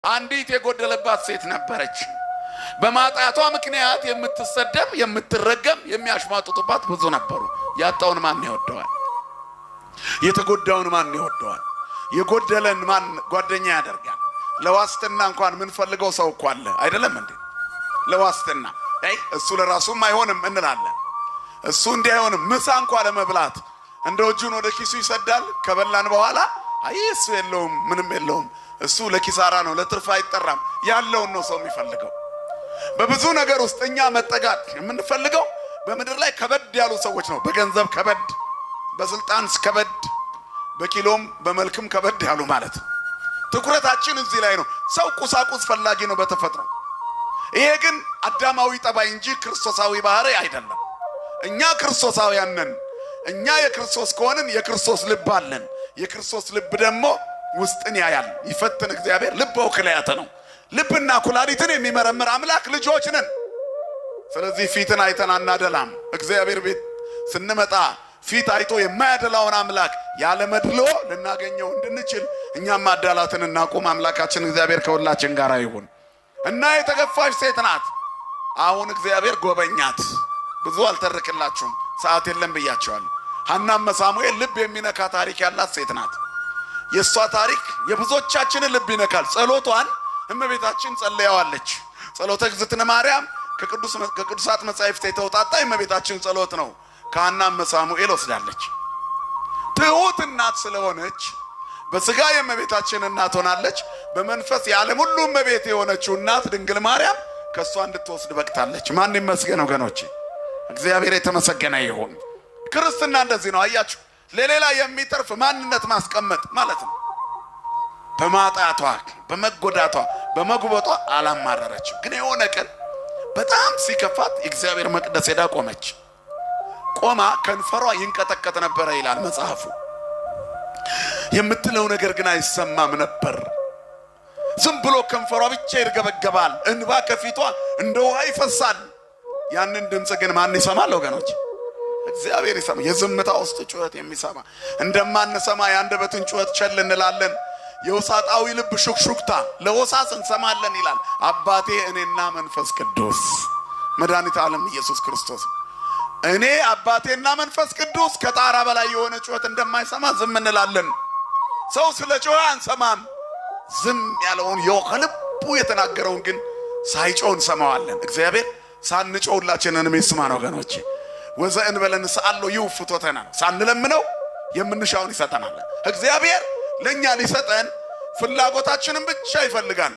አንዲት የጎደለባት ሴት ነበረች። በማጣቷ ምክንያት የምትሰደብ፣ የምትረገም፣ የሚያሽሟጥጡባት ብዙ ነበሩ። ያጣውን ማን ይወደዋል? የተጎዳውን ማን ይወደዋል? የጎደለን ማን ጓደኛ ያደርጋል? ለዋስትና እንኳን የምንፈልገው ሰው እኮ አለ አይደለም እንዴ? ለዋስትና አይ እሱ ለራሱም አይሆንም እንላለን። እሱ እንዲህ አይሆንም። ምሳ እንኳ ለመብላት እንደ እጁን ወደ ኪሱ ይሰዳል። ከበላን በኋላ አይ እሱ የለውም፣ ምንም የለውም፣ እሱ ለኪሳራ ነው፣ ለትርፍ አይጠራም። ያለውን ነው ሰው የሚፈልገው። በብዙ ነገር ውስጥ እኛ መጠጋት የምንፈልገው በምድር ላይ ከበድ ያሉ ሰዎች ነው። በገንዘብ ከበድ፣ በስልጣን ከበድ፣ በኪሎም በመልክም ከበድ ያሉ ማለት ነው። ትኩረታችን እዚህ ላይ ነው። ሰው ቁሳቁስ ፈላጊ ነው በተፈጥሮ። ይሄ ግን አዳማዊ ጠባይ እንጂ ክርስቶሳዊ ባህሪ አይደለም። እኛ ክርስቶሳውያን ነን። እኛ የክርስቶስ ከሆንን የክርስቶስ ልብ አለን። የክርስቶስ ልብ ደግሞ ውስጥን ያያል፣ ይፈትን። እግዚአብሔር ልበ ወክልያተ ነው። ልብና ኩላሊትን የሚመረምር አምላክ ልጆች ነን። ስለዚህ ፊትን አይተን አናደላም። እግዚአብሔር ቤት ስንመጣ ፊት አይቶ የማያደላውን አምላክ ያለ መድሎ ልናገኘው እንድንችል እኛም ማዳላትን እናቁም። አምላካችን እግዚአብሔር ከሁላችን ጋር ይሁን እና የተገፋች ሴት ናት። አሁን እግዚአብሔር ጎበኛት። ብዙ አልተርክላችሁም፣ ሰዓት የለም ብያቸዋለሁ። ሐናም ሳሙኤል ልብ የሚነካ ታሪክ ያላት ሴት ናት። የእሷ ታሪክ የብዙዎቻችንን ልብ ይነካል። ጸሎቷን እመቤታችን ጸልያዋለች። ጸሎተ እግዝእትነ ማርያም ከቅዱሳት መጻሕፍት የተውጣጣ የእመቤታችን ጸሎት ነው። ከሐናም ሳሙኤል ወስዳለች። ትሑት እናት ስለሆነች በስጋ የእመቤታችን እናት ሆናለች። በመንፈስ የዓለም ሁሉ እመቤት የሆነችው እናት ድንግል ማርያም ከእሷ እንድትወስድ በቅታለች። ማን ይመስገን ወገኖቼ? እግዚአብሔር የተመሰገነ ይሁን። ክርስትና እንደዚህ ነው። አያችሁ፣ ለሌላ የሚተርፍ ማንነት ማስቀመጥ ማለት ነው። በማጣቷ፣ በመጎዳቷ፣ በመጉበጧ አላማረረችም። ግን የሆነ ቀን በጣም ሲከፋት የእግዚአብሔር መቅደስ ሄዳ ቆመች። ቆማ ከንፈሯ ይንቀጠቀጥ ነበረ ይላል መጽሐፉ። የምትለው ነገር ግን አይሰማም ነበር። ዝም ብሎ ከንፈሯ ብቻ ይርገበገባል። እንባ ከፊቷ እንደ ውሃ ይፈሳል። ያንን ድምፅ ግን ማን ይሰማል ወገኖች? እግዚአብሔር ይሰማ። የዝምታ ውስጥ ጩኸት የሚሰማ። እንደማንሰማ የአንደበትን ጩኸት ቸል እንላለን። የውሳጣዊ ልብ ሹክሹክታ ለሆሳስ እንሰማለን ይላል። አባቴ እኔና መንፈስ ቅዱስ መድኃኒተ ዓለም ኢየሱስ ክርስቶስ፣ እኔ አባቴና መንፈስ ቅዱስ ከጣራ በላይ የሆነ ጩኸት እንደማይሰማ ዝም እንላለን። ሰው ስለ ጮኸ አንሰማም። ዝም ያለውን ከልቡ የተናገረውን ግን ሳይጮህ እንሰማዋለን። እግዚአብሔር ሳንጮህ ሁላችንንም ይስማን ወገኖቼ። ወዘእንበለ ንስአሎ ይሁብ ፍትወተነ ነው። ሳንለምነው የምንሻውን ይሰጠናል። እግዚአብሔር ለእኛ ሊሰጠን ፍላጎታችንን ብቻ ይፈልጋል።